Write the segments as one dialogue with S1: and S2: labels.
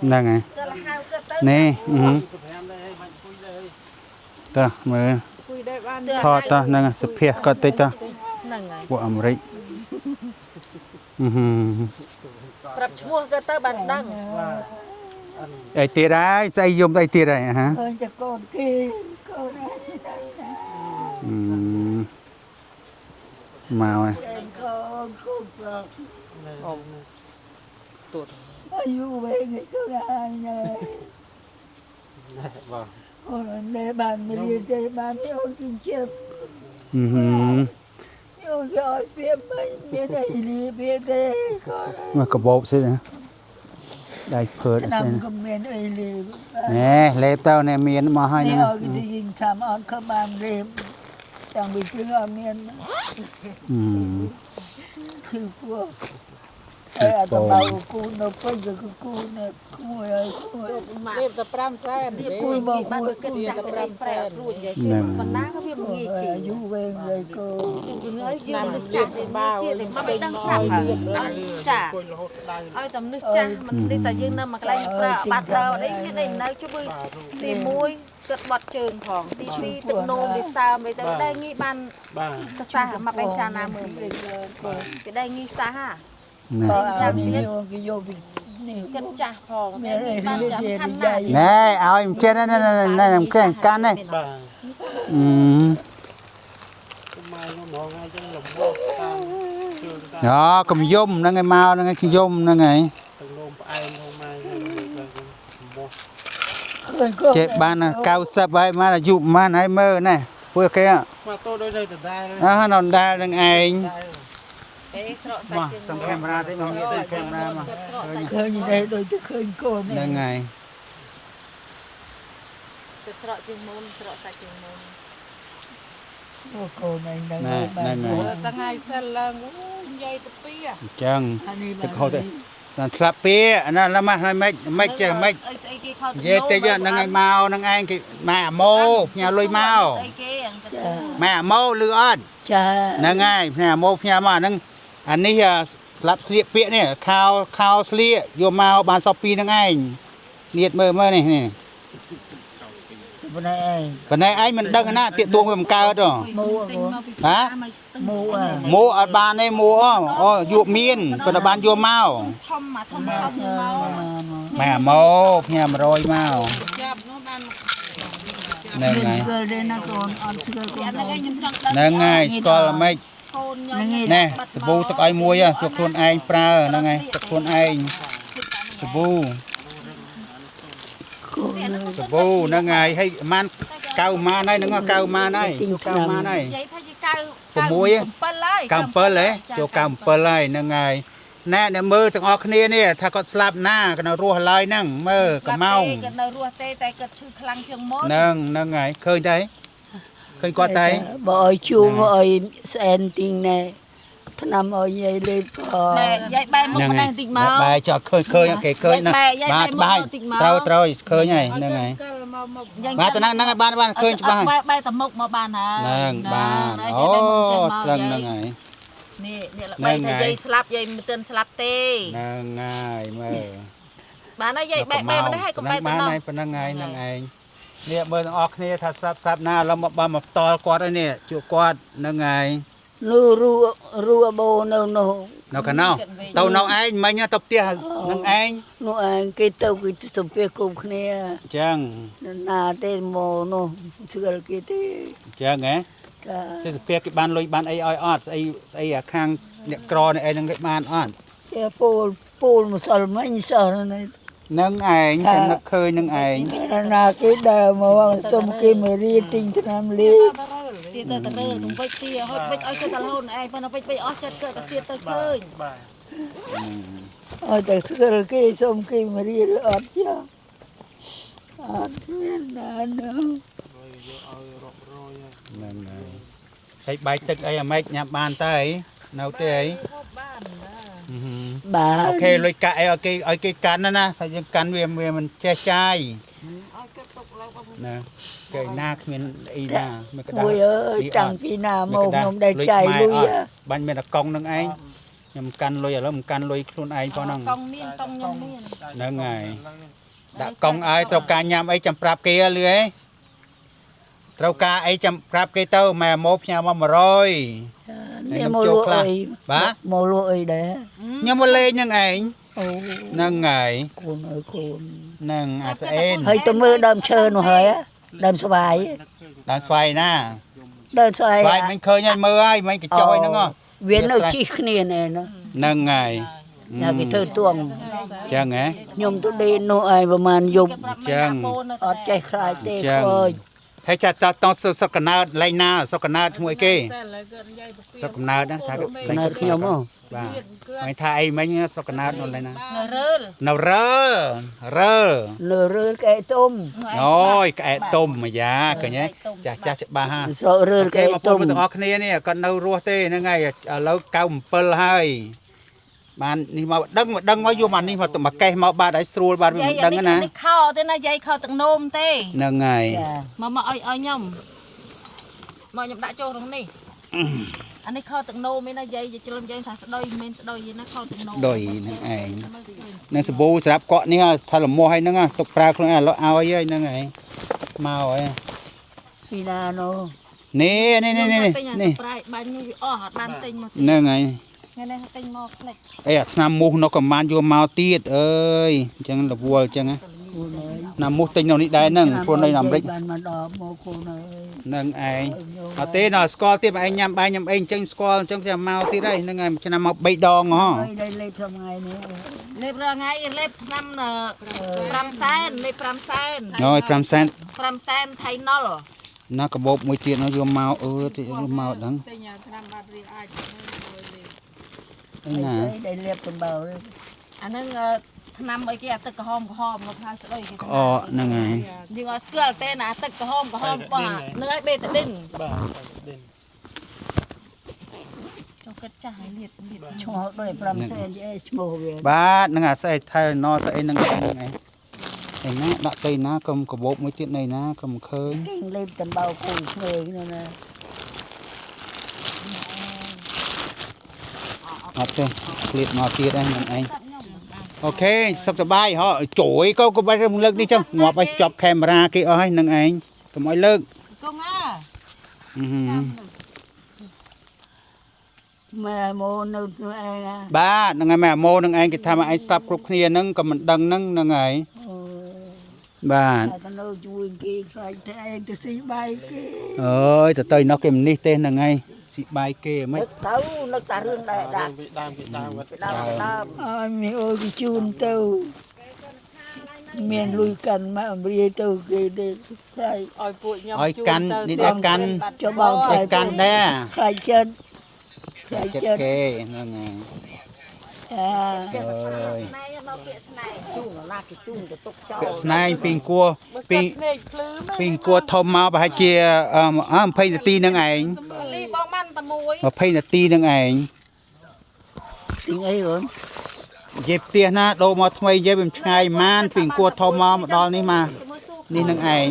S1: ហ្នឹងហើយ
S2: គាត់ហៅគាត់ទៅ
S1: នេះអឺតោះមើល
S3: គួយដែរបាន
S1: ថតតោះហ្នឹងហើយសុភាគាត់តិចតោះ
S2: ហ្នឹងហើយ
S1: ពួកអាមេរិកអឺហឺ
S2: ប្រាប់ឈ្មោះគាត់ទៅបានដឹង
S1: អីទៀតហើយស្អីយំស្អីទៀតហើយហ៎
S4: ឃើញតែកូនគេកូនឯង
S1: អឺមកហើយ
S4: កូនកូនប្រុស
S3: អូទួត
S4: អាយុវែងឯទៅអាញ៉ែ
S5: បាទ
S4: អូននេះបានមានទេបានអូនគិជា
S1: អឺហឺ
S4: យោយកពីមិនមានអីនេះពីទេកូន
S1: មកកបោបសិណាដៃភើត
S4: ឆ្នាំ
S1: សិណា
S4: ក៏មានអីលេប
S1: ណែលេបទៅណែមានមកហើយ
S4: នេះ
S1: ណា
S4: ឲ្យគេយិងធ្វើអត់ខំបានលេបតាំងពីព្រឹកអត់មាន
S1: អឺ
S4: ឈឺពោះហើយអត់ទៅមកគូនៅពេញក៏គូនៅក្មួយហើយក្មួយ
S3: លេបតែ5សែន
S4: គួយមកគួយ
S2: គិតចាស់ទៅប្រែអត់រួចនិយាយប៉ុណ្ណាក៏វាមិនងាយជី
S4: អាយុវែងហើយកូន
S2: យើងមនុស្សចាស់ទេជាតែមកមិនដឹងស្រាប់ហើយចា
S5: អង្គុយរហូតដៅ
S2: ឲ្យតែមនុស្សចាស់មិននេះតែយើងនៅមួយកន្លែងប្រើបាត់ដល់អីមានអីនៅជួយទី1គិតបត់ជើងផងទី2ទឹកនោមវាសើមអីទៅដែរងាយបាន
S5: បាទ
S2: កសះមកបែងចាណាមើលគេដែរងាយសះហ่า
S1: ណែ
S4: ក៏ឲ្យនេះគេយកពីនេះ
S2: គិតចាស់ផង
S4: មានអី
S2: បាន
S4: លេប
S2: ចាំខាន់
S4: យា
S2: ណាស់
S4: យ
S1: ណែឲ្យមិនចេះណែណែណែណែមិនចេះកាន់ណែ
S5: បាទ
S1: អឺ
S5: ម៉ែខ្ញុំរងថ្ងៃចឹងលំមកតាមជើងតាម
S1: អូកុំយំហ្នឹងឯងមកហ្នឹងឯងយំហ្នឹងឯង
S5: ទឹកនោមផ្អែមក្នុងម៉ែខ្ញុំមក
S4: ឃើញកូន
S1: ចេះបាន90ហើយបានអាយុប៉ុន្មានហើយមើលណែពួកគេ
S5: មកតូដូចនៅដដែល
S1: អើនៅដែលនឹងឯង
S2: ពេលស្រកសាច់
S1: មក
S2: ជើង
S1: សុំកាមេរ៉ាតិចមកងាកទៅកាមេរ៉ាមក
S2: ស្រកសាច់
S4: ឃើញនេះដូចទៅឃើញកូន
S1: ហ្នឹងហើយ
S2: ទៅស្រកជាងមុនស្រកសាច់ជាងមុន
S4: អូកូនឯងហ្នឹង
S1: ណែហ្នឹងហើយ
S3: ថ្ងៃសិលឡើងអូនិយាយទៅពី
S1: អញ្ចឹង
S4: អានេះ
S1: ទឹកខុសទៅតែស្លាប់ពីណាឡាម៉ាស់ហើយម៉េចម៉េចចេះម៉េច
S2: អីស្អីគេខោ
S1: និយាយតិចហ្នឹងឯងមកហ្នឹងឯងគេម៉ែអាម៉ូផ្ញើលុយមក
S2: ស្អីគេអញ្ចឹង
S1: ម៉ែអាម៉ូលឺអត់
S4: ចា
S1: ហ្នឹងហើយផ្ញើអាម៉ូផ្ញើមកអាហ្នឹងអានេះស្លាប់ស្លៀកពាក្យនេះខោខោស្លៀកយកមកបានសពពីហ្នឹងឯងនៀតមើលមើលនេះនេះ
S4: ប៉ុណ្ណេះឯង
S1: ប៉ុន្តែឯងមិនដឹងណាទៀកទួងវាមិនកើតហ៎
S4: មូកូន
S1: ហ៎
S4: មូអា
S1: មូអត់បានទេមូអូយកមានប៉ុន្តែបានយកមក
S2: ធំមកធំធំមក
S1: ម៉ែអាម៉ូផ្ញើ100មក
S3: ចាប់នោះបាន
S1: ហ្នឹង
S4: មាន
S1: ហើយ
S4: ស្គាល់ទេណាកូនអត់ស្គាល់កូន
S2: ហ្នឹងឯងខ្ញុំចង់ដឹង
S1: ហ្នឹងហើយស្គាល់ល្មិច
S2: កូនខ្ញុំ
S1: ណែសាប៊ូទឹកឲ្យមួយហ៎យកខ្លួនឯងប្រើហ្នឹងហើយទឹកខ្លួនឯងសាប៊ូ
S4: កូន
S1: សាប៊ូហ្នឹងហើយហើយប្រហែលកៅម៉ានហើយហ្នឹងកៅម៉ានហើយកៅម៉ានហើយ
S2: និយាយថាជាកៅ
S1: 6ហ៎
S2: 7ហើយ
S1: 97ហ៎ចូល97ហើយហ្នឹងហើយណែអ្នកមើលទាំងអស់គ្នានេះថាគាត់ស្លាប់ណាគាត់នៅរស់ឡើយហ្នឹងមើលកម្ម៉ោង
S2: គាត់នៅរស់ទេតែគាត់ឈឺខ្លាំងជាងមុន
S1: ហ្នឹងហ្នឹងហើយឃើញទេឃើញគាត់ទេ
S4: បើឲ្យជួបឲ្យស្អែនទីងណែឆ្នាំឲ្យយាយលេបផង
S2: ណែយាយបែរមុខម្នេះបន្តិចមក
S1: បែរចោះឃើញឃើញគេឃើញណា
S2: បែរយាយ
S1: បាទ
S2: បែរ
S1: បាយ
S2: មុខបន្តិចមក
S1: ត្រូវត្រូវឃើញហើយហ្នឹងហើយ
S3: កិលមកមក
S2: យាយ
S1: បាទទៅហ្នឹងហ្នឹងហើយបានបានឃើញច្បាស់ហើយ
S2: បែរបែរតែមុខមកបានហើយ
S1: ហ្នឹងបាន
S2: ហើយ
S1: អូ
S2: យាយបែរមុខចេះមក
S1: ត្រឹងហ្នឹងហើយ
S2: នេះនេះល្បី
S1: ហ្នឹងហើយ
S2: ថាយាយស្លាប់យាយមិនទាន់ស្លាប់ទេ
S1: ហ្នឹងហើយមើល
S2: បានហើយយាយបែរបែរម្នេះហើយកុំបែរទៅ
S1: បាន
S2: នោះ
S1: ហើយប៉ុណ្្នឹងហើយហ្នឹងឯងនេះមើលទាំងអស់គ្នាថាស្លាប់ស្លាប់ណាឥឡូវមកបានមកផ្តល់គាត់ហើយនេះជួបគាត់ហ្នឹងហើយ
S4: នោះរូរូអបោនៅនោះ
S1: នៅខាងនោះទៅនៅឯងមិញទៅផ្ទះនឹងឯង
S4: នោះឯងគេទៅគេសំភារគុំគ្នា
S1: អញ្ចឹង
S4: ណាទេមកនោះស្គាល់គេទេ
S1: អញ្ចឹងហ៎
S4: ចា
S1: សិសភាគេបានលុយបានអីឲ្យអត់ស្អីស្អីអាខាងអ្នកក្រអ្នកអីហ្នឹងគេបានអត់
S4: ជាពូលពូលម្សិលមិញសោះនេះ
S1: នឹងឯងតែនឹកឃើញនឹងឯង
S4: ណាគេដើរមកសុំគេមករៀបទិញឆ្នាំលេប
S2: ទៀតទៅទៅរើកុំវិចទីហត់វិចឲ្យគាត់ទៅរហូតឯងប៉ុន្តែវិចវិចអស់ចិត្តគាត់ក៏សៀតទៅឃើញ
S5: បាទ
S4: ឲ្យតែស្គាល់គេសុំគេមករៀបអត់ចាអត់មានណានោះ
S5: យកឲ្យរាប់រយហើយ
S1: ហ្នឹងហើយហើយបាយទឹកអីអាម៉េចញ៉ាំបានតើអីនៅទេអី
S3: បានណា
S4: បាទ
S1: អូខេលុយកាក់អីឲ្យគេឲ្យគេកាន់ណាណាថាយើងកាន់វាវាមិនចេះចាយ
S3: ឲ្យគិតទុកឡើងបង
S1: ណាគេណាគ្មានអីណាមានកដា
S4: មួយអើយតាំងពីណាមកខ្ញុំដែលចាយលុយ
S1: បាញ់មានតែកង់នឹងឯង ខ្ញុំកាន់លុយឥឡូវមិនកាន់លុយខ្លួនឯងផងហ្នឹង
S2: កង់មានកង់ខ្ញុំមាន
S1: ហ្នឹងហើយដាក់កង់ឲ្យត្រូវការញ៉ាំអីចាំប្រាប់គេហ៎លឺហ៎ត្រូវការអីចាំប្រាប់គេទៅម៉ែម៉ូផ្ញើមក100
S4: នេះមកលក់អី
S1: បាទ
S4: មកលក់អីដែរ
S1: ខ្ញុំមកលេងហ្នឹងឯង
S4: អូ
S1: ហ្នឹងហើយ
S4: កូនអើយកូន
S1: ហ្នឹងអាស្អេន
S4: ហើយទៅមើលដើមឈើនោះហើយដើមស្វាយ
S1: ដើមស្វាយណា
S4: ដើមស្វាយ
S1: ស្វាយមិនឃើញហើយមើលហើយមិនកញ្ចុះអីហ្នឹងហ៎
S4: វានៅជីកគ្នាណែនោះ
S1: ហ្នឹងហើយ
S4: ណាគេធ្វើទួង
S1: ចឹងហ៎
S4: ខ្ញុំទៅដេកនោះឯងប្រហែលយប់
S2: គេប្រាប់
S1: ចឹង
S2: ម៉ែណាកូននៅ
S4: អត់ចេះខ្លាចទេ
S1: ចឹង
S4: ខ្លោច
S1: ហើយចាត់តតសុកកណើតលែងណាសុកកណើតឈ្មោះអីគេ
S3: តែឥឡូវគាត់និយាយពី
S1: សុកកំណើតណាថា
S4: កណើតខ្ញុំហ៎
S1: បាទមិនថាអីមិញសុកកណើតនោះលែងណា
S2: នៅរើល
S1: នៅរើលរើល
S4: នៅរើលកែទុំ
S1: អូយក្អែកទុំអាយ៉ាឃើញទេចាស់ចាស់ច្បាស់ហា
S4: ស្រុករើលកែ
S1: បងប្អូ
S4: ទុំ
S1: នទាំងអស់គ្នានេះគាត់នៅរស់ទេហ្នឹងហើយឥឡូវ97ហើយបាននេះមកដឹងមកដឹងមកយកមកនេះមកមកកេះមកបាទឲ្យស្រួលបាទមិន
S2: យាយ
S1: ដឹងណា
S2: នេះនេះខោទេណាយាយខោទឹកនោមទេ
S1: ហ្នឹងហើយ
S4: ចា
S2: មកមកឲ្យឲ្យខ្ញុំមកខ្ញុំដាក់ចូលក្នុងនេះអានេះខោទឹកនោមឯណាយាយច្រឡំយាយថាស្ដុយមិនមែនស្ដុយទេណាខោទឹកនោម
S1: ដុយហ្នឹងឯងនឹងសាប៊ូសម្រាប់កក់នេះថាលមាស់ហើយហ្នឹងទុកប្រើខ្លួនឯងឥឡូវឲ្យហើយហ្នឹងឯងមកហើយ
S4: ពីណានោះ
S1: នេះនេះនេះនេះ
S2: ទិញអា
S1: នេះ
S2: សប្រៃបាញ់នេះវាអស់អត់បានទិញមក
S1: ហ្នឹងហើយ
S2: ថ្ងៃនេះទិញមកផ្លេច
S1: អីអាឆ្នាំមូសនោះក៏បានយកមកទៀតអើយអញ្ចឹងរវល់អញ្ចឹងណា
S4: កូនអើយ
S1: ឆ្នាំមូសទិញនៅនេះដែរហ្នឹងព្រោះនៅអាមេរិក
S4: បានមកដល់មកកូនអើយ
S1: ហ្នឹងឯងអត់ទេដល់ស្គាល់ទៀតបើឯងញ៉ាំបាយញ៉ាំអីអញ្ចឹងស្គាល់អញ្ចឹងចាំមកទៀតហើយហ្នឹងហើយមួយឆ្នាំមក3ដងហ៎
S4: ហើយได้លេបសថ្ងៃនេះ
S2: លេបរាល់ថ្ងៃលេបឆ្នាំ5សែនលេប5សែន
S1: អើយ5សែន
S2: 5សែនថៃណុល
S1: ណាកាបូបមួយទៀតនោះយកមកអឺទៀតយកមកដឹង
S3: ទិញអាថ្នាំបាត់រីអាចមើលលេប
S1: អីណា
S4: ស្អីដែលលេបដំបៅ
S2: អាហ្នឹងថ្នាំអីគេអាទឹកក្រហមក្រហមមកហើយស្ដុយគេ
S1: ក្អកហ្នឹងហើយ
S2: យើងអត់ស្គាល់ទេណាអាទឹកក្រហមក្រហមរបស់នឹងឲ្យបេតាឌិន
S5: បាទដេន
S2: ចុះគិតចាស់ហើយលៀបលៀប
S4: ឈ្មោះដូច5សែនអីឈ្មោះវា
S1: បាទហ្នឹងអាស្អីថៃណស្អីហ្នឹងឯងឯងឯណាដាក់ទៅណាកុំកាបូបមួយទៀតនៅណាកុំឃើញ
S4: គេលេបដំបៅគូឆ្វេងនោះណា
S1: អត់ទេឃ្លៀតមកទៀតហ្នឹងឯងអូខេសុខសប្បាយហ៎ជួយក៏ក៏បែរលើកនេះចឹងងាប់ឲ្យជាប់កាមេរ៉ាគេអស់ហើយហ្នឹងឯងកុំឲ្យលើក
S3: កងអា
S1: អឺហឺ
S4: ម៉ែមកនៅនោះឯងណា
S1: បាទហ្នឹងហើយម៉ែអាម៉ូហ្នឹងឯងគេថាមកឯងស្រាប់គ្រប់គ្នាហ្នឹងក៏មិនដឹងហ្នឹងហ្នឹងហើយ
S4: អូ
S1: បាទ
S4: តែទៅនៅជួយគេខ្លាចតែឯងទៅស៊ីបាយគេ
S1: អើយទៅទៅនោះគេមិននេះទេហ្នឹងហើយស៊ីបាយគេហ្មិច
S4: នឹកទៅនឹកតារឿងដែរដាក់
S5: ពីដើមពីដើមគាត់
S4: ដើមដើមអើយមីអូយគេជូនទៅមានលុយកាន់មកអំរាយទៅគេទេខ្លាច
S3: ឲ្យពួកខ្ញុំ
S1: ឲ្យកាន់នេះដែរកាន់
S4: ចុះបង
S1: ចេះកាន់ដែរ
S4: ខ្លាចចិត្តខ្លាច
S1: ចិត្ត
S4: ចិត្ត
S1: គេហ្នឹងហើយ
S4: ចា
S1: អើយ
S2: ស្នែងមកពាក្យស្នែង
S4: ជូនណាគេជូនទៅទុកចោល
S1: ពាក់ស្នែងពីអង្គួរពី
S3: ភ្នែកភ្លឺមែន
S1: ពីអង្គួរធំមកប្រហែលជាអឺ20នាទីហ្នឹងឯង
S2: លីបងបានតែមួយ
S1: 20នាទីហ្នឹងឯង
S4: ទិញអីកូន
S1: និយាយផ្ទះណាដូរមកថ្មីនិយាយវាមិនឆ្ងាយម៉ានពីអង្គួរធំមកមកដល់នេះមក
S2: ជាមួយស៊ូ
S1: នេះហ្នឹងឯង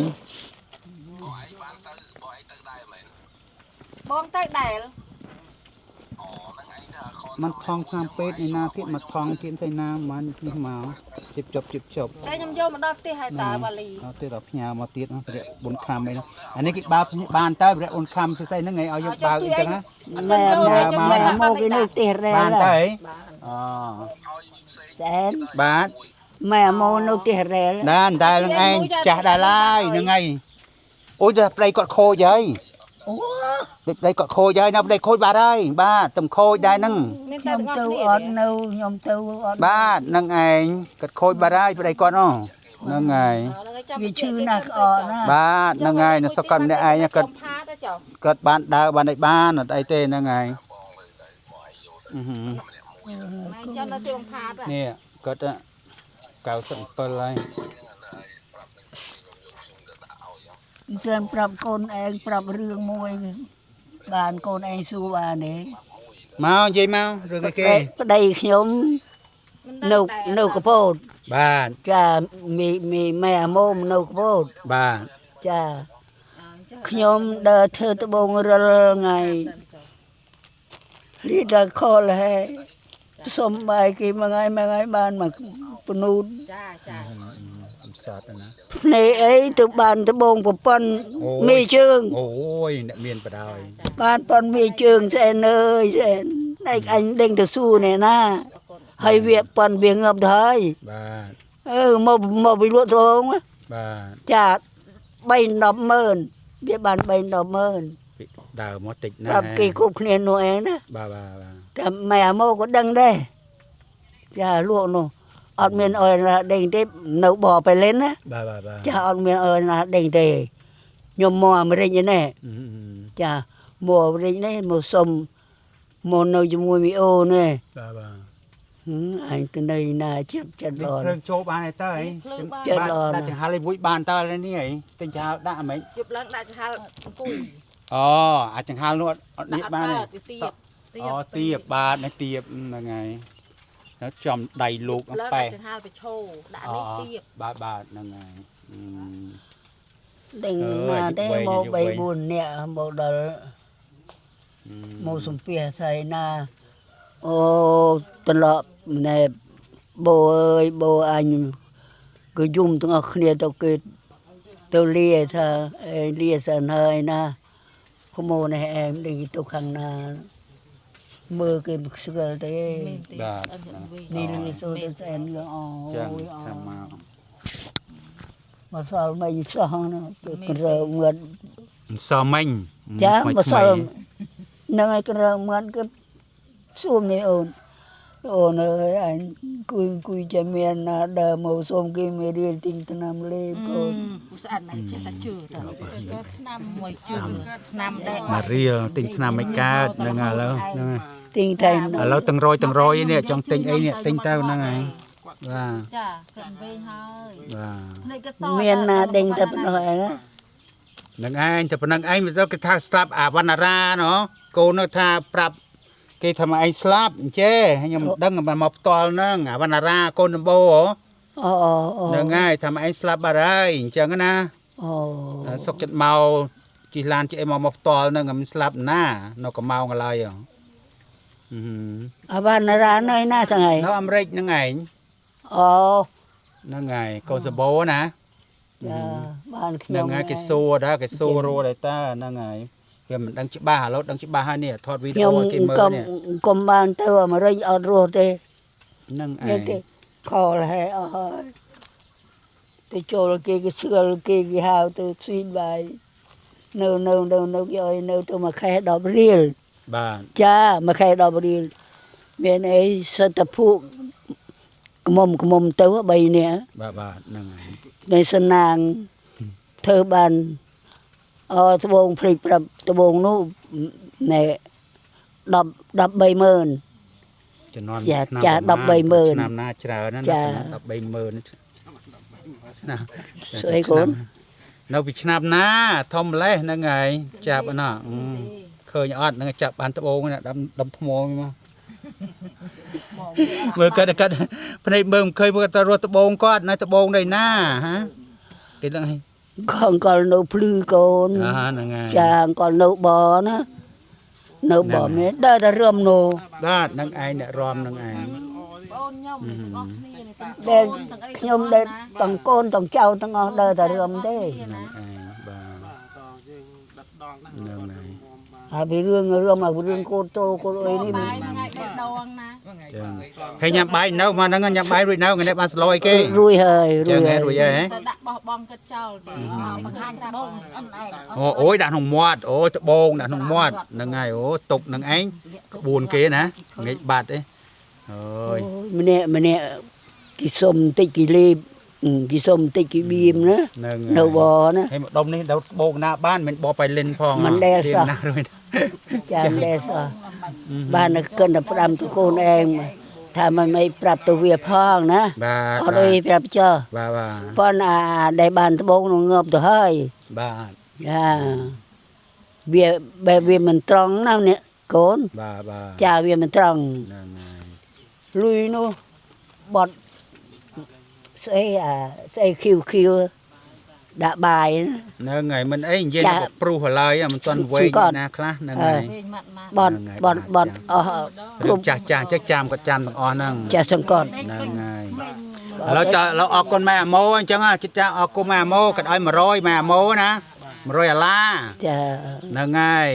S2: បងទៅដែល
S1: มันថងឆ្នាំពេទ្យនេះណាទៀតមកថងទៀតទៅណាมันនេះមកជិបជប់ជិបជប់
S2: តែខ្ញុំយកមកដល់ផ្ទះហើយតើបាលី
S1: អត់ទេដល់ផ្ញើមកទៀតណាព្រះបុណ្យខំអីហ្នឹងអានេះគេបើបានតើព្រះបុណ្យខំស្អីហ្នឹងឯងឲ្យយកបើអីចឹងណា
S4: ម៉ែម៉ែម៉ែមកគេនៅផ្ទះរ៉ែ
S1: បានតើអីអូ
S4: សែន
S1: បាទ
S4: ម៉ែមកនៅផ្ទះរ៉ែ
S1: ដានដែលនឹងឯងចាស់ដែរឡើយហ្នឹងឯងអូយតែប្តីគាត់ខូចហើយ
S4: អូ
S1: ប្តីគាត់ខូចហើយនៅប្តីខូចបាត់ហើយបាទទំខូចដែរហ្នឹង
S2: មានតែ
S4: ខ្ញុំ
S2: ទាំងអស់គ្នា
S4: ទៅអត់នៅខ្ញុំទៅអត់
S1: បាទហ្នឹងឯងគាត់ខូចបាត់ហើយប្តីគាត់អូហ្នឹងហើយ
S4: វាឈឺណាស់ក្អកណាស់
S1: បាទហ្នឹងហើយនៅសុខគាត់ម្នាក់ឯងគាត់
S2: ផាទៅចុះ
S1: គាត់បានដើរបានអីបានអត់អីទេហ្នឹងហើយអឺហឺ
S2: ម៉ែចុះនៅទីបងផាត
S1: នេះគាត់97ហើយ
S4: ទឿនប្រាប់កូនឯងប្រាប់រឿងមួយ បានកូនឯងសួរបានទេ
S1: មកនិយាយមករឿងអីគេ
S4: ប្តីខ្ញុំនៅនៅកពត
S1: បាទ
S4: ចាមីមីម៉ែអាម៉ូមនៅកពត
S1: បាទ
S4: ចាខ្ញុំដើរធ្វើត្បូងរាល់ថ្ងៃលីដល់ខលហើយ សុំបាយគេមួយថ្ងៃមួយថ្ងៃបានមកពនូត
S2: ចាចា
S1: អំសត់ណា
S4: ភ្នែកអីទៅបានត្បូងប្រពន្ធ
S1: អូយ
S4: មីជើង
S1: អូយអ្នកមានបដ ாய்
S4: បានប៉ុនមីជើងស្អែនអើយស្អែនឯងអញដេញទៅសួរនេះណាហើយវាប៉ុនវាងើបទៅហើយ
S1: បាទ
S4: អឺមកមកពីលក់ត្បូងណា
S1: បាទ
S4: ចា3 10ម៉ឺនវាបាន3 10ម៉ឺន
S1: ពីដើមមកតិចណាស់
S4: ប្រាប់គេគ្រប់គ្នានោះឯងណា
S1: បាទបាទបាទ
S4: តែម៉ែអាម៉ូក៏ដឹងដែរចាលក់នោះអត់មានអើយណាដេញទេនៅបរไปលេនណា
S1: បាទបាទបាទ
S4: ចាអត់មានអើយណាដេញទេខ្ញុំមកអាមេរិកឯនេះ
S1: អឺ
S4: ចាមកអាមេរិកនេះមកសុំមកនៅជាមួយមីអូនេះ
S1: បាទបាទ
S4: ហឹមអញទៅនៅណាចិត្តចិត្តល្អ
S1: ភ្លើងចូលបានឯតើអី
S4: ចិត្តល្អណាស់
S1: ដាក់ចង្ហាល់ឲ្យមួយបានតើនេះអីទិញចង្ហាល់ដាក់ហ្មង
S2: យប់ឡើងដាក់ចង្ហាល់អង្គុយ
S1: អូអាចង្ហាល់នោះអត់នេះ
S2: ដាក់
S1: បានទេ
S2: កើតវាទៀប
S1: អូទៀបបាទនេះទៀបហ្នឹងហើយแล้วចំដៃលោក
S2: ឡើង
S1: ប៉ែ
S2: ដាក់ចង្ហាល់ទៅឈោដាក់នេះទៀប
S1: បាទបាទហ្នឹងហើយអឺ
S4: ដេញ
S1: អើយ
S4: ណាទេ
S1: អាយុ
S4: មក
S1: វែង
S4: 3 4នាក់មកដល់មកសំភារស្អីណាអូត្រឡប់ណែបោអើយបោអញក៏យំទាំងអស់គ្នាទៅគេទៅលាថាអេលាសិនហើយណាក្មោនេះឯងដេញទៅខាងណាមើលគេមិនស្គាល់ទេ
S2: មែនទេ
S1: បាទ
S2: អត់វិញ
S4: នេះលាសូទៅស្អែនក៏អូ
S1: ចឹង
S4: យអូ
S1: ថាមក
S4: មកសល់មិនសោះណាទៅក្រើងឿន
S1: សមិញ
S4: ចា
S1: ថ្មី
S4: មកសល់ហ្នឹងហើយក្រើងឿនគឺសួមនេះអូនអូនអើយអញគួយគួយចាំមានណាដើរមកសុំគេមេរៀនទិញថ្នាំលេបកូន
S2: ស្អាតណាស់ចេះតែជឿទៅ
S3: ទៅឆ្នាំ
S2: មួយជឿឆ្នាំដែរ
S1: មករៀលទិញថ្នាំមិនកើតហ្នឹងហើយឥឡូវហ្នឹងហើយ
S4: ទិញតែ
S1: ឥឡូវទាំងរយទាំងរយនេះចង់ទិញអីនេះទិញទៅហ្នឹងហើយបាទ
S2: ចាគិតវិញហើយ
S1: បាទ
S2: ភ្នែកក៏ស
S4: មានណាដេញតែប៉ុណ្ណោះឯងណា
S1: នឹងឯងតែប៉ុណ្្នឹងឯងទៅគេថាស្លាប់អាវណ្ណារាណោះកូននោះថាប្រាប់គេថាមកឯងស្លាប់អញ្ចេះខ្ញុំមិនដឹងមិនមកផ្ទាល់ហ្នឹងអាវណ្ណារាកូនដំបូហ៎
S4: អូអូអូ
S1: ហ្នឹងហើយថាមកឯងស្លាប់បាត់ហើយអញ្ចឹងណា
S4: អូ
S1: សុកចិត្តមកជិះឡានជិះអីមកមកផ្ទាល់ហ្នឹងមិនស្លាប់ណានៅកម្ម៉ោងឡើយហ៎អឺ
S4: អាវណ្ណរានៅណាស្ងៃ
S1: នៅអាមេរិកហ្នឹងឯង
S4: អូ
S1: ហ្នឹងហើយកូនសបោណា
S4: ចាបានខ្ញុំ
S1: ហ្នឹងហើយគេសួរដែរគេសួររស់ដែរតើហ្នឹងហើយវាមិនដឹងច្បាស់ឥឡូវដឹងច្បាស់ហើយនេះថតវីដេ
S4: ខ្ញុំ
S1: អូឲ្យគេមើល
S4: កុំ
S1: នេះ
S4: កុំបានទៅអាមេរិកអត់រស់ទេ
S1: ហ្នឹងឯង
S4: នេះទេខលហែអស់ហើយទៅចូលគេគេស្គាល់គេគេហៅទៅស៊ីបាយនៅនៅនៅនៅគេឲ្យនៅទៅមួយខែ10រៀល
S1: បាទ
S4: ចាមួយខែ10រៀលមានអីសិតតែភក់ក្មុំក្មុំទៅ3នាក់
S1: បាទបាទហ្នឹងហើយ
S4: នៅសណាងធ្វើបានអត្បូងភ្លេចប្រាប់ត្បូងនោះណែ10 13ម៉ឺន
S1: ជំនាន់
S4: ចា
S1: ឆ្នាំ
S4: ចា
S1: ប្រហែល
S4: 13,000
S1: ឆ្នាំណាច្រើនណាស់
S4: ចា
S1: 130,000ណា
S4: ស្អីកូន
S1: នៅពីឆ្នាំណាធំម្លេះហ្នឹងហើយចាប់អណោះអឺឃើញអត់ហ្នឹងចាប់បានត្បូងណាដាំដុំថ្មមកមើលគាត់គាត់ភ្នែកមើលមិនឃើញគាត់ទៅរត់ត្បូងគាត់នៅត្បូងđâyណាហ៎គេដឹងហើយ
S4: ខអង្គលនៅភ្លឺកូន
S1: អាហ្នឹងហើយ
S4: ចាអង្គលនៅបណានៅបមានដើរតែរឿមនោះ
S1: បាទហ្នឹងឯងអ្នករំហ្នឹងឯង
S2: បងខ្ញុំទាំងអស់គ្នានេះទាំង
S4: ដែល
S2: កូនទាំងអី
S4: ខ្ញុំដែលទាំងកូនទាំងចៅទាំងអស់ដើរតែរឿមទេ
S1: ហ្នឹងឯងបាទ
S5: បាទតយើងដិតដល់ណាស់
S1: ហ្នឹងហើយ
S4: ហើយពីរឿងរឿមអារឿងកូនតូកូនអីនេះ
S2: បាយថ្ងៃ3ដងណា
S1: ចឹងហើយញ៉ាំបាយនៅមកហ្នឹងញ៉ាំបាយរួចនៅថ្ងៃនេះបានស្លយគេ
S4: រួយហើយ
S1: ចឹង
S4: រួយហើយ
S1: ហើយរួចហើយហ៎
S2: តែដាក់បោះបង់គិតចោលទេបង្ហាញត្បូងស្អិនឯង
S1: អូអូយដាក់ក្នុងមាត់អូយត្បូងដាក់ក្នុងមាត់ហ្នឹងហើយអូទុកហ្នឹងឯងក្បួនគេណាងាកបាត់ឯងអូយ
S4: ម្នាក់ម្នាក់គេសុំតិចគេលេបគេសុំតិចគេបៀមណា
S1: ហ្នឹងហើយ
S4: នៅបណា
S1: ហើយម្ដុំនេះដល់ត្បូងណាបានមិនបបៃលិនផង
S4: មិនដែលសោះ
S1: ណារួច
S4: ចាំដែរសោះបានតែកិនតែផ្ដាំទៅកូនឯងថាមិនមិនប្រាប់ទៅវាផងណា
S1: បាទ
S4: អត់អីប្រាប់ចោះ
S1: បាទបាទ
S4: ប៉ុន្តែអាដែលបានត្បូងនោះងាប់ទៅហើយ
S1: បាទ
S4: ចាវាបែបវាមិនត្រង់ណាស់នេះកូន
S1: បាទបាទ
S4: ចាវាមិនត្រង់
S1: ហ្នឹងហើយ
S4: លុយនោះបត់ស្អីអាស្អីខៀវខៀវ ដាក់បាយណា
S1: ហ្នឹងហើយមិនអីនិយាយ
S4: ចា
S1: ទៅព្រុសឡើយមិនទាន់វែង
S4: សង្កត់
S1: ណាខ្លះហ្នឹងហើយ
S2: វិញម៉ាត់ម៉ាត់
S4: បត់បត់បត់អស់
S1: រឿងចាស់ចាស់អញ្ចឹងចាំគាត់ចាំទាំងអស់ហ្នឹង
S4: ចាស់សង្កត់
S1: ហ្នឹងហើយឥឡូវចាឥឡូវអរគុណម៉ែអាម៉ូអញ្ចឹងចិត្តចាអរគុណម៉ែអាម៉ូគាត់ឲ្យ100ម៉ែអាម៉ូណា100អាឡា
S4: ចា
S1: ហ្នឹងហើយ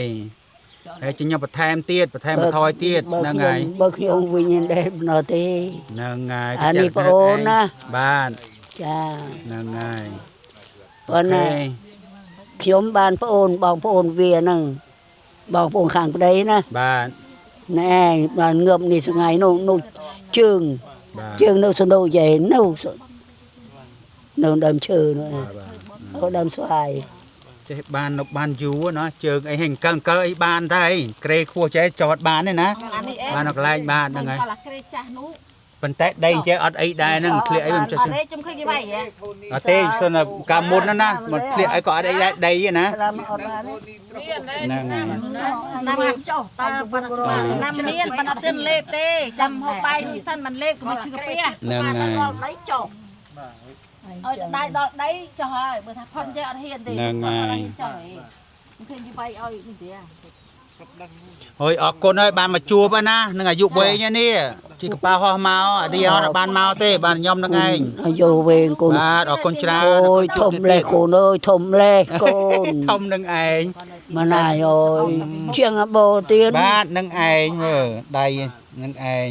S1: ហើយជខ្ញុំបន្ថែមទៀតបន្ថែមបន្ថយទៀត
S4: បើ
S1: ហ្នឹង
S4: ខ្ញុំ
S1: ហើយ
S4: បើខ្ញុំវិញដែរមិនដល់ទេ
S1: ហ្នឹងហើយ
S4: អានេះប្អូនណា
S1: បាទ
S4: ចា
S1: ហ្នឹងហើយ
S4: ប៉ុន្តែខ្ញុំបានប្អូនបងប្អូនវាហ្នឹងបងប្អូនខាងប្តីណា
S1: បាទ
S4: ណែបានងើបនេះថ្ងៃនោះនោះជើង
S1: បាទ
S4: ជើងនៅសណ្ដូកយ៉ែនៅនៅដើមឈើនោះ
S1: បាទបាទ
S4: នៅដើមស្វាយ
S1: ចេះបាននៅបានយូរណាជើងអីហេអង្គលអង្គលអីបានតែអីក្រេខ្ពស់ចេះចតបានទេណា
S2: អានេះអេ
S1: បាននៅកន្លែងបាទហ្នឹងហើយ
S2: កាលអាក្រេចាស់នោះ
S1: ប៉ុន្តែដីចេះអត់អីដែរហ្នឹងធ្លាក់អីមិនចេះ
S2: អត់ទេខ្ញុំឃើញគេវាយហ៎
S1: អត់ទេសិនតែកាលមុនហ្នឹងណាមកធ្លាក់អីក៏អត់អីដែរដីហ្នឹងណា
S4: តាមអត់បាន
S3: មានដែរ
S1: ហ្នឹងហើយ
S2: ឆ្នាំចុះតើប៉ុណ្ណាឆ្នាំមានប៉ុណ្ណាទិនលេបទេចាំហូបបាយមួយសិនមិនលេបក៏មិនឈឺកាពះ
S1: ហ្នឹងហើយ
S2: ដល់ដីចុះឲ្យដៃដល់ដីចុះហើយបើថាផុនចេះអត់ហ៊ានទេ
S1: ហ្នឹងហើយ
S2: ចុះហីឃើញគេវាយឲ្យនេះទេ
S1: ហើយអរគុណហើយបានមកជួបហើយណានឹងអាយុវែងហើយនេះជិះកប៉ាល់ហោះមកអានេះអត់បានមកទេបានខ្ញុំនឹងឯង
S4: អាយុវែងកូន
S1: បាទអរគុណច្រើន
S4: អូយធំលេះកូនអើយធំលេះកូន
S1: ធំនឹងឯង
S4: ម៉ណាយអើយជាងអាបោទៀត
S1: បាទនឹងឯងមើលដៃនឹងឯង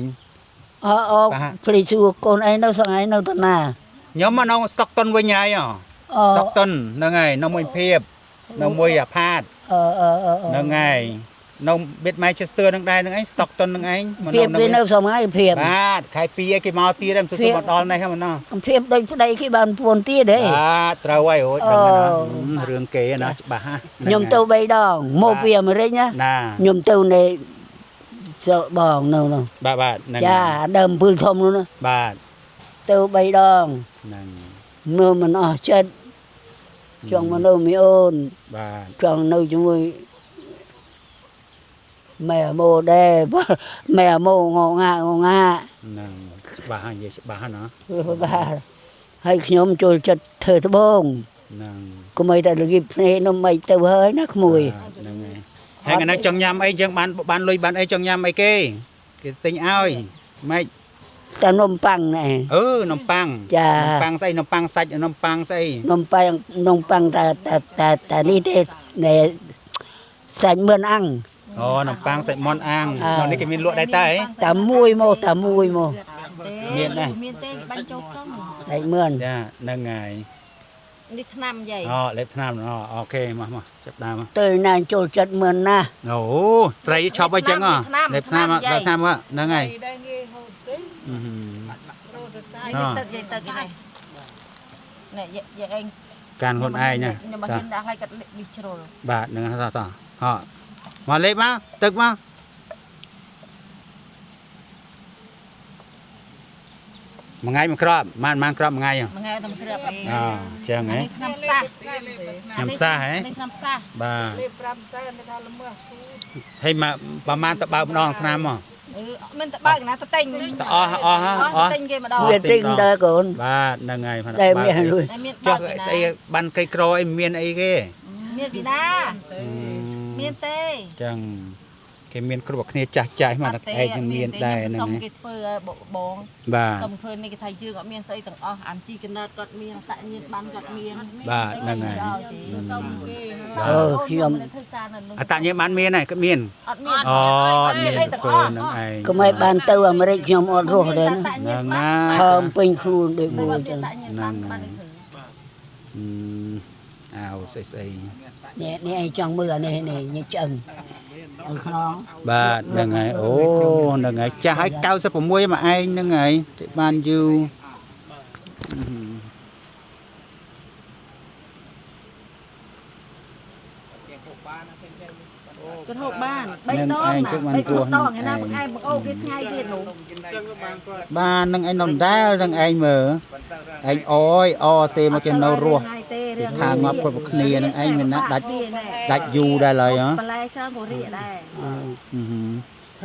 S4: អើអូ
S1: បាទ
S4: ភ្លេចសួរកូនឯងនៅសងៃនៅតាណា
S1: ខ្ញុំមកនៅស្តុកតុនវិញហើយហ៎
S4: អឺ
S1: ស្តុកតុនហ្នឹងហើយនៅមួយភាពនៅមួយអាផាត
S4: អឺអឺអឺ
S1: ហ្នឹងហើយនៅបៀត Manchester ហ្នឹងដែរហ្នឹងឯងស្តុកតុនហ្នឹងឯងមក
S4: ភាពគេនៅសងៃភាព
S1: បាទខែ2ឯងគេមកទៀតហ្នឹងសុំមកដល់នេះហ្នឹងមកណោះ
S4: កំភាពដូចប្តីគេបានពួនទៀតទេ
S1: បាទត្រូវហើយអូយដឹងហើយណារឿងគេណាច្បាស់ហ่ะ
S4: ខ្ញុំទៅ3ដងមកពីអាមេរិកណា
S1: ណា
S4: ខ្ញុំទៅនៅស្រុកបងនៅនោះ
S1: បាទបាទហ្នឹង
S4: ចាដើមពើធំនោះណា
S1: បាទ
S4: ទៅ3ដង
S1: ហ្នឹង
S4: មើលមិនអស់ចិត្តចង់មកនៅមីអូន
S1: បាទ
S4: ចង់នៅជាមួយម៉ែម៉ូដែរម៉ែម៉ូងងងាងងា
S1: ហ្នឹងច្បាស់ហើយនិយាយច្បាស់ហើយណា
S4: បាទហើយខ្ញុំចូលចិត្តធ្វើត្បូង
S1: ហ្នឹង
S4: កុំឲ្យតែល្ងីភ្នែកនោះមិនទៅហើយណាក្មួយ
S1: បាទហ្នឹងហើយហើយថ្ងៃហ្នឹងចង់ញ៉ាំអីយើងបានបានលុយបានអីចង់ញ៉ាំអីគេគេទិញឲ្យម៉េច
S4: តែនំប៉័ងណែ
S1: អឺនំប៉័ង
S4: ចា
S1: នំប៉័ងស្អីនំប៉័ងសាច់នំប៉័ងស្អី
S4: នំប៉័ងនំប៉័ងតែតែតែតែនេះទេណែសាច់មឿនអាំង
S1: អូនំប៉័ងសាច់មាន់អាំង
S4: អើ
S1: នៅនេះគេមានលក់ដែរតើអី
S4: តែមួយមកតែមួយមក
S1: មានដែរ
S2: មានទេបាញ់ចូលកង់
S4: សាច់មឿន
S1: ចាហ្នឹងហើយ
S2: នេះឆ្នាំយាយ
S1: អូលេបថ្នាំអូអូខេមកមកចាប់ដើមមក
S4: ទៅណាចូលចិត្តមឿនណាស់
S1: អូត្រីឈប់អីចឹងហ៎លេបថ្នាំលេបថ្នាំហ្នឹងហើយ
S3: ដែរងាយហូបទេ
S1: អឺហឹម
S3: រត់ទៅសា
S2: យាយទឹកយាយទឹកនេះនេះយាយឯង
S1: កាន់ខ្លួនឯងណា
S2: ខ្ញុំមកហ៊ានដាក់ឲ្យគាត់នេះជ្រុល
S1: បាទហ្នឹងហើយតោះតោះហ៎មកលេបមកទឹកមកមួយថ្ងៃមួយគ្រាប់ម៉ានម៉ានគ្រាប់មួយថ្ងៃហ៎
S2: មួយថ្ងៃតែមួយគ្រាប់អី
S1: អូចឹងហ៎
S2: នេះឆ្នាំផ្សះ
S1: ញ៉ាំផ្សះហ៎
S2: នេះឆ្នាំផ្សះ
S1: បាទ
S3: លេប5សែនទៅថាល្មើសគូ
S1: ហើយមកប្រហែលតបើកម្ដងឆ្នាំហ៎
S2: អឺមិនតបើកណាតតែង
S1: តអស់អស់ហ៎
S2: អស់
S1: អស់
S2: ទិញគេម្ដង
S4: វាទិញដែរកូន
S1: បាទហ្នឹងហើយ
S4: តែមានលុយ
S2: តែមាន
S1: ចុះ
S2: បើកពីណា
S1: ស្អីបានក្រីក្រអីមានអីគេ
S2: មានពីណាមានទេ
S1: ចឹងគេមានគ្រប់គ្នាចាស់ចាស់មកតែឯងនឹងមានដែរហ្នឹង
S2: សុំ
S1: ហ៎
S2: គេធ្វើឲ្យបង
S1: បាទ
S2: សុំធ្វើនេះគេថាយើងអត់មានស្អីទាំងអស់អានជីកណិតគាត់មានតាក់ញៀនបានគាត់មាន
S1: បាទហ្នឹងហើយ
S3: សុំគេ
S4: អឺខ្ញុំ
S2: ធ្វើការនៅនោះ
S1: អត្តញ្ញាបានមានហើយគាត់មាន
S2: អត់មាន
S1: អូអត់មាន
S2: អីទាំង
S1: ធ្វើ
S2: អស់
S1: ហ្នឹងឯង
S4: កុំឲ្យបានទៅអាមេរិកខ្ញុំអត់រស់ដែរណា
S2: តាក់ញៀ
S1: ហ្នឹង
S2: នបាន
S1: ហើយ
S4: ហើមពេញខ្លួនដូច
S2: តែ
S4: មួយចឹង
S2: អត់មានតាក់ញៀនបានបានទេធ្វើ
S1: អឺអាវស្អីស្អី
S4: នេះនេះឯងចង់មើលអានេះនេះញិចឆ្អឹងឲ្យខ្នង
S1: បាទហ្នឹងហើយអូហ្នឹងហើយចាស់ហើយ96មកឯងហ្នឹងហើយគេបានយូរ
S2: គាត់ហូបបាន3ដងណា3ដងឯណាបងឯងបងអូគេថ្ងៃទៀតនោះ
S1: បាទនឹងឯងនៅដែលនឹងឯងមើលឯងអយអទេមកគេនៅរស់
S2: ថ្ងៃទេរឿង
S1: ខាងងាប់គ្រប់គ្នានឹងឯងមានណាដាច់ដាច់យូរដែរឡើយហ៎
S2: បន្លែច្រើនក៏រៀកដែរ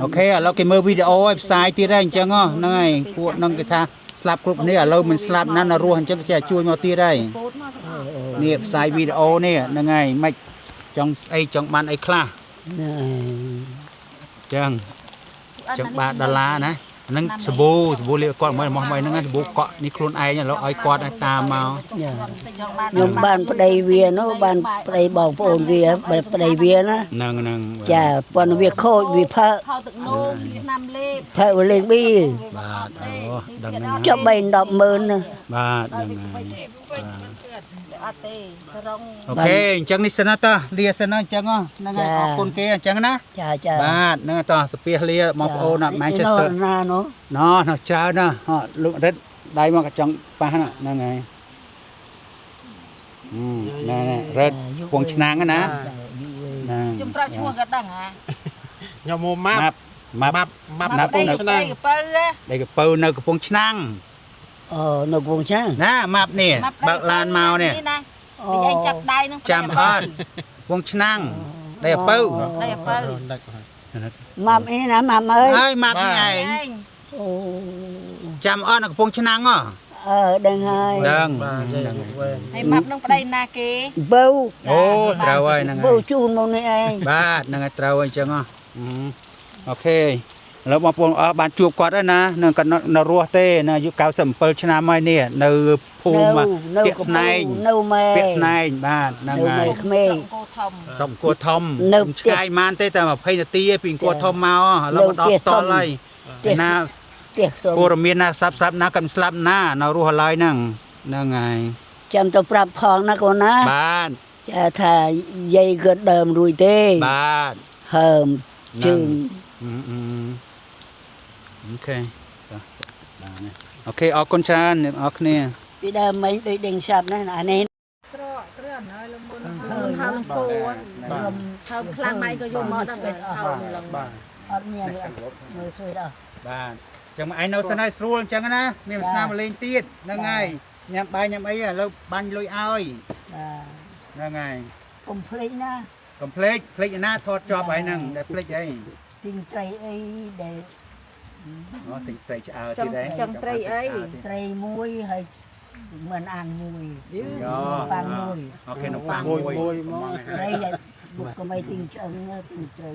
S1: អូខេឥឡូវគេមើលវីដេអូឲ្យផ្សាយទៀតហើយអញ្ចឹងហ្នឹងហើយពួកហ្នឹងគេថាស្លាប់គ្រប់គ្នាឥឡូវមិនស្លាប់ណាស់នៅរស់អញ្ចឹងគេចេះជួយមកទៀតហើយ
S2: ពោតមកទាំងអស់
S1: នេះផ្សាយវីដេអូនេះហ្នឹងហើយមិនចង់ស្អីចង់បានអីខ្លះ
S4: ណា
S1: ចឹងចង់បានដុល្លារណាហ្នឹងសាប៊ូសាប៊ូលាបគាត់មកមកហ្នឹងសាប៊ូកក់នេះខ្លួនឯងឥឡូវឲ្យគាត់ឲ្យតាមមក
S4: ចា
S2: ចង់បាន
S4: ខ្ញុំបានប្តីវានោះបានប្តីបងប្អូនវាបែបប្តីវាណា
S1: ហ្នឹងហ្នឹង
S4: ចាប៉ុន្តែវាខូចវាផើ
S2: ខោទឹកនោមឆ្នាំលេប
S4: ផើវាលេងប៊ី
S1: បាទអូដឹងហ្នឹង
S4: ចុះ3 10ម៉ឺនណា
S1: បាទហ្នឹងហើយ
S2: អត់ទេសរង
S1: OK អញ្ចឹងនេះសិនណាតោះលាសិនណាអញ្ចឹងហ្នឹងហើយអរគុណគេអញ្ចឹងណា
S4: ចាចា
S1: បាទហ្នឹងហើយតោះសាពះលាបងប្អូននៅ Manchester
S4: ណានោះ
S1: ណោះណោះច្រើនណាស់ហ៎លោករឹតដៃមកក៏ចង់ប៉ះណាហ្នឹងហើយណែរឹតពងឆ្នាំងណាហ្នឹង
S2: ខ្ញុំប្រាប់ឈ្មោះក៏ដឹងហ่า
S5: ខ្ញុំមកម៉ាប់
S1: ម៉ាប់ម៉ាប់
S5: ម៉ាប់ម៉ាប់
S1: ណាប់
S5: កំពង់ឆ្នាំង
S2: កពៅហ៎
S1: ដៃកពៅនៅកំពង់ឆ្នាំង
S4: អូនៅកំពង់ឆ្នាំង
S1: ណាម៉ាប់នេះបើកឡានមកនេះ
S2: ណានិយាយចាប់ដៃនឹង
S1: ចាំអត់កំពង់ឆ្នាំងដៃកពៅ
S2: ដៃកពៅ
S4: ម៉ាប់អីណាម៉ាប់អើយ
S1: ហើយម៉ាប់នេះឯង
S2: ឯង
S4: អូ
S1: ចាំអត់នៅកំពង់ឆ្នាំងហ៎
S4: អឺដឹងហើយ
S1: ដឹង
S5: បាទនិយាយលោកវែង
S2: ហើយម៉ាប់នឹងប្តីណាគេ
S4: បើ
S1: អូត្រូវហើយហ្នឹង
S4: បើ
S1: ហើយ
S4: ជូនមកនេះឯង
S1: បាទហ្នឹងហើយត្រូវហើយអញ្ចឹងហ៎ OK ឥឡូវបងប្អូនអស់បានជួបគាត់ហើយណានឹងគាត់នៅរស់ទេណាអាយុ97ឆ្នាំហើយនេះនៅភូមិ
S4: នៅ
S1: ពាក្យស្នែង
S4: នៅម៉ែ
S1: ពាក្យស្នែងបាទហ្នឹង
S4: នៅ
S1: ហើយ
S4: ម៉ែក្មេង
S2: អង្គរធំ
S1: សុំអង្គរធំ
S4: នៅ
S1: ឆ្ងាយម៉ានទេតែ20នាទីឯងពីអង្គរធំមកឥឡូវមកដល់ផ្ទាល់ហើយ
S4: ផ្ទះ
S1: ណា
S4: ផ្ទះខ្ទម
S1: ព័ត៌មានណាស្រាប់ស្រាប់ណាកំស្លាប់ណានៅរស់ឡើយហ្នឹងហ្នឹងហើយ
S4: ចាំទៅប្រាប់ផងណាកូនណា
S1: បាទ
S4: ចាថាយាយក៏ដើមរួចទេ
S1: បាទ
S4: ហើមជើង
S1: OK តោះបាទនេះ OK អរគុណច្រើនអ្នកនរគ្នា
S4: ពីដើមមិញដូចដេញស្រាប់ណាស់អានេះ
S3: ស្រកគ្រឿនហើយលមុន
S2: ហើមគោហើមខ្លាំងម៉ៃក៏យកមកដល់ហើមឡើង
S5: បាទ
S4: អត់មានមើលស្វីតអស់
S1: បាទចឹងមកឯងនៅសិនហើយស្រួលអញ្ចឹងណាមានវាសនាមកលេងទៀតហ្នឹងហើយញ៉ាំបាយញ៉ាំអីឥឡូវបាញ់លុយឲ្យ
S4: បាទ
S1: ហ្នឹងហើយ
S4: កុំភ្លេចណា
S1: កុំភ្លេចភ្លេចឯណាថតជាប់ហើយហ្នឹងដែលភ្លេចអី
S4: ទិញត្រីអីដែល
S1: អូទិញត្រីឆ្អើទៀតឯង
S2: ចង់ត្រីអី
S4: ត្រីមួយហើយមិនអាំងមួយ
S1: យោ
S4: ប៉ាំងមួយ
S1: OK នំប៉័ង
S5: មួយ
S1: មួយ
S5: មួយមក
S4: ត្រីឲ្យបុកកុំឲ្យទិញឆ្អឹងណាទិញត្រី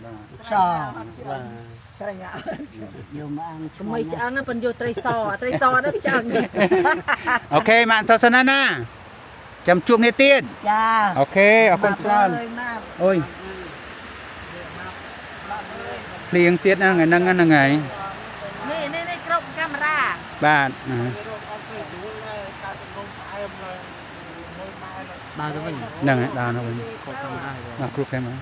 S5: បាទ
S4: ស
S5: បាទ
S4: ត្រីយកមកអាំង
S2: កុំឲ្យឆ្អឹងប៉ុនយកត្រីសត្រីសហ្នឹងវាឆ្អឹង
S1: OK ម៉ាក់ថតសិនណាណាចាំជួបគ្នាទៀត
S4: ចា
S1: OK អរគុណច្រើន
S4: មក
S1: អូយភ្លៀងទៀតណាថ្ងៃហ្នឹងហ្នឹងហើយ
S2: នេះនេះនេះគ្រប់កាមេរ៉ា
S1: បាទណា
S5: ដើរទៅវិញ
S1: ហ្នឹងហើយដើរទៅវិញ
S5: គាត់ទៅដែរ
S1: បាទគ្រប់គេមក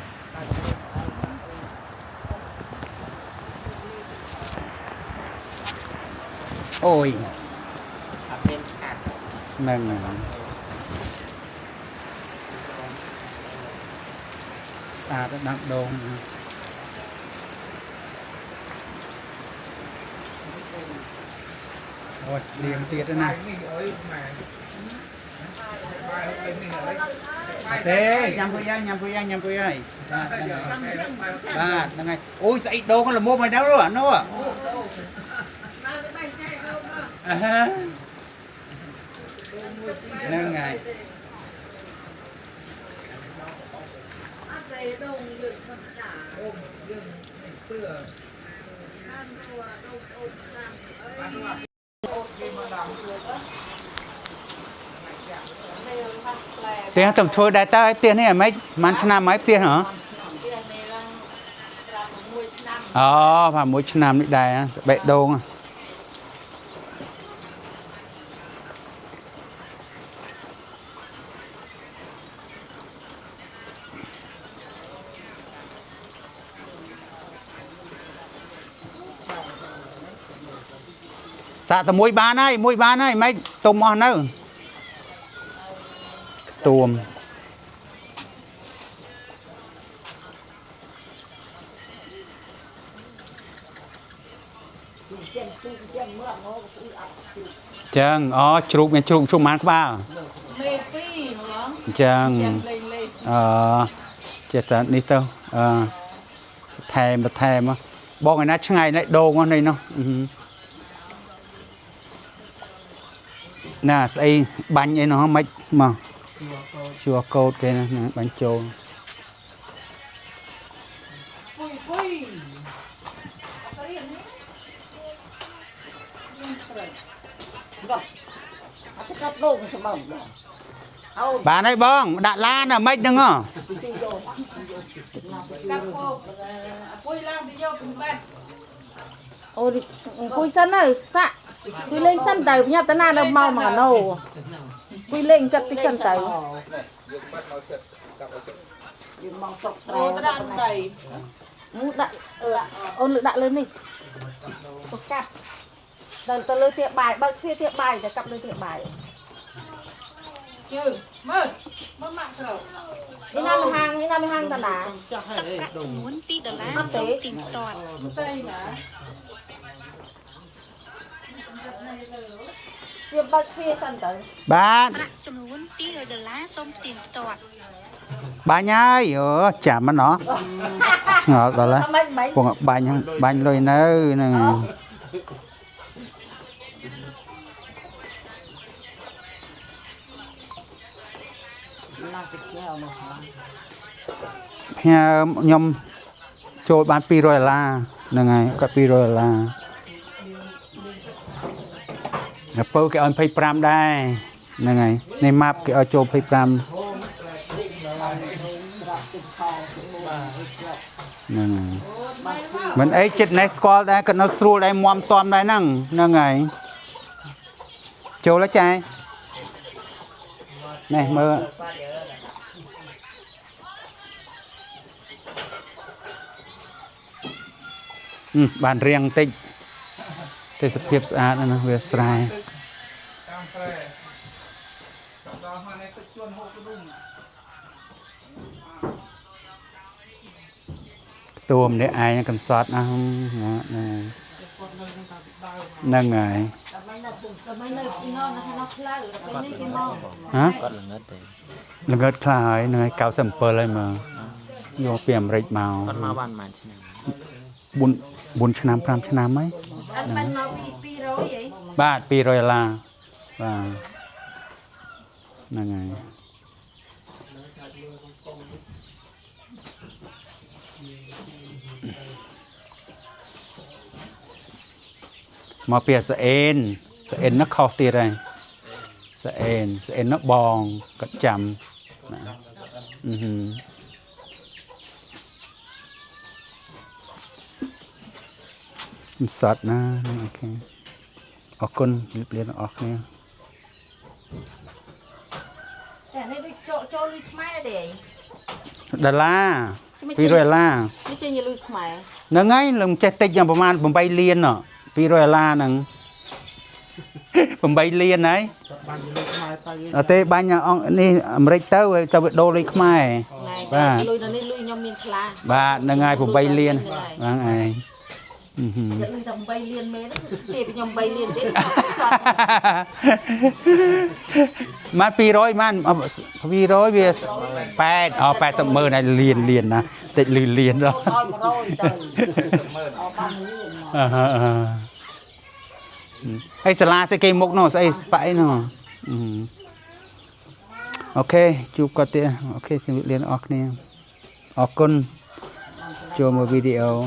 S1: អូយ
S5: អត់មានឆាត
S1: ហ្នឹងហើយស្អាតដាក់ដងអូយលៀងទៀតណាទេញ៉ាំពុយញ៉ាំពុយញ៉ាំពុយហើយបាទបាទហ្នឹងហើយអូយស្អីដងល្មមឲ្យដល់នោះអឺហ្នឹងហើយផ្ទះតំធ្វើដែរតើផ្ទះនេះអាម៉េចប៉ុន្មានឆ្នាំហើយផ្ទះហ៎អូ6ឆ្នាំនេះដែរបេះដូងសាកតែមួយបានហើយមួយបានហើយម៉េចទុំអស់នៅខ្ទួមចឹងអូជ្រូកមានជ្រូកជ្រូកប៉ុន្មានក្បាល
S3: មេពីរហ្មង
S1: អញ្ចឹង
S3: លេងលេង
S1: អឺចេះតែនេះទៅអឺថែមបន្ថែមហ៎បងឯណាឆ្ងាយណាស់ដូងហ្នឹងនេះនោះអឺហឹមណាស្អីបាញ់អីនោះមិនមក QR code គេណាណាបាញ់ចូល
S3: ពុយពុយអត់រៀនទេ
S4: អត់កាត់ដូងស្មងអូន
S1: បានហើយបងដាក់ឡានអាម៉េចហ្នឹងហ៎
S3: កាប់ពោពុយឡើងទៅយកកំបាត់
S2: អូនអង្គុយសិនទៅសាក់អង្គុយលេងសិនទៅញ៉ាំតាណានៅមកមកណូអង្គុយលេងកាត់តិចសិនទៅ
S4: យើងមកសុកស្រែ
S3: អូទៅដាក់ដី
S2: ដាក់អូនលើដាក់លើនេះអូកាប់ដល់ទៅលើទៀតបាយបើកទ្វារទៀតបាយតែកាប់លើទៀតបាយ
S3: ជើងមើលមើលម៉ាក់ក្រោ
S2: នេះណាមហាងនេះណាមហាងតាណា
S5: ទឹកប្រាក់ចំនួន2ដុល្លារ
S2: អត់ទេ
S5: សូមទៀងទាត់
S3: ទៅណា
S2: វាបើកទ្វារសិនទៅ
S1: បាទ
S5: ប្រាក់ចំនួន200ដុល្លារសូមទៀងទាត់
S1: បាញ់ហើយអូចាំមិនណោះឆ្ងល់ដល់ហើយ
S2: អត់មិនមិន
S1: ពងបាញ់ហ្នឹងបាញ់លុយនៅហ្នឹងហើយ
S4: ណាស់ទៅកែវមក
S1: ផ្ញើខ្ញុំចូលបាន200ដុល្លារហ្នឹងហើយគាត់200ដុល្លារដល់ពៅគេឲ្យ25ដែរហ្នឹងហើយនេះម៉ាប់គេឲ្យចូល25ហ្នឹងហើយមិនអីចិត្តនេះស្គាល់ដែរគាត់នៅស្រួលដែរមមតំដែរហ្នឹងហ្នឹងហើយចូលហើយចែនេះមើល ហឹមបានរៀងបន្តិចទេសភាពស្អាតណាស់ណាវាស្រែ
S6: តាមស្រែដល់មកនេះទឹកជួនហូបកដុំ
S1: ទួម្នាក់ឯងកំសត់ណាស់ណាហ្នឹងហើយ
S2: តែមិននៅពីនោះនៅក្នុងផ្លូវដល់ពេលនេះគេមក
S1: ហ៎
S7: គាត់ល្ងឹតទេ
S1: ល្ងឹតខ្លះហើយហ្នឹងហើយ97ហើយមើលយកពីអាមេរិកមក
S7: គាត់មកបានប្រហែលឆ្នាំ
S1: 4 4ឆ្នាំ5ឆ្នាំហើយ
S2: អត់បានមកពី200អី
S1: បាទ200ដុល្លារបាទហ្នឹងហើយមកពីស្អេនស្អេននោះខុសទៀតហើយស្អេនស្អេននោះបងគាត់ចាំណាអឺហឹម ខ្ញុំសតណាហ្នឹងអូខេអរគុណជម្រាបលាទាំងអស់គ្នា
S2: ចានេះដូចចូលចូលលុយខ្មែរទេអី
S1: ដុល្លារ200ដុល្លារ
S2: នេះចេញលុយខ្មែរ
S1: ហ្នឹងហើយលំចេះតិចយ៉ាងប្រហែល8លានណ200ដុល្លារហ្នឹង 8លានហើយ
S5: បានលុយខ្មែរទៅ
S1: អត់ទេបាញ់អង្គនេះអាមេរិកទៅហើយទៅវាដូរលុយខ្មែរ
S2: ថ្ងៃ
S1: បាទ
S2: លុយនៅនេះលុយខ្ញុំមានខ្លះ
S1: បាទហ្នឹងហើយ8លានហ្នឹងឯងអឺហឹម
S2: លុយតែ8លានមែនទេពីខ្ញុំ8លានទៀតសត
S1: ម៉ាន200ម៉ាន200វា8អូ80ម៉ឺនហើយលានលានណាតិចលឺលានដល់
S4: ដល់100ទៅអស់បានលឿន
S1: អឺហឺអឺហឺហើយសាលាស្អីគេមុខនោះស្អីស្ប៉ៃនោះអឺអូខេជួបគាត់ទៀតអូខេជំរាបលាអ្នកនរគ្នាអរគុណចូលមកវីដេអូ។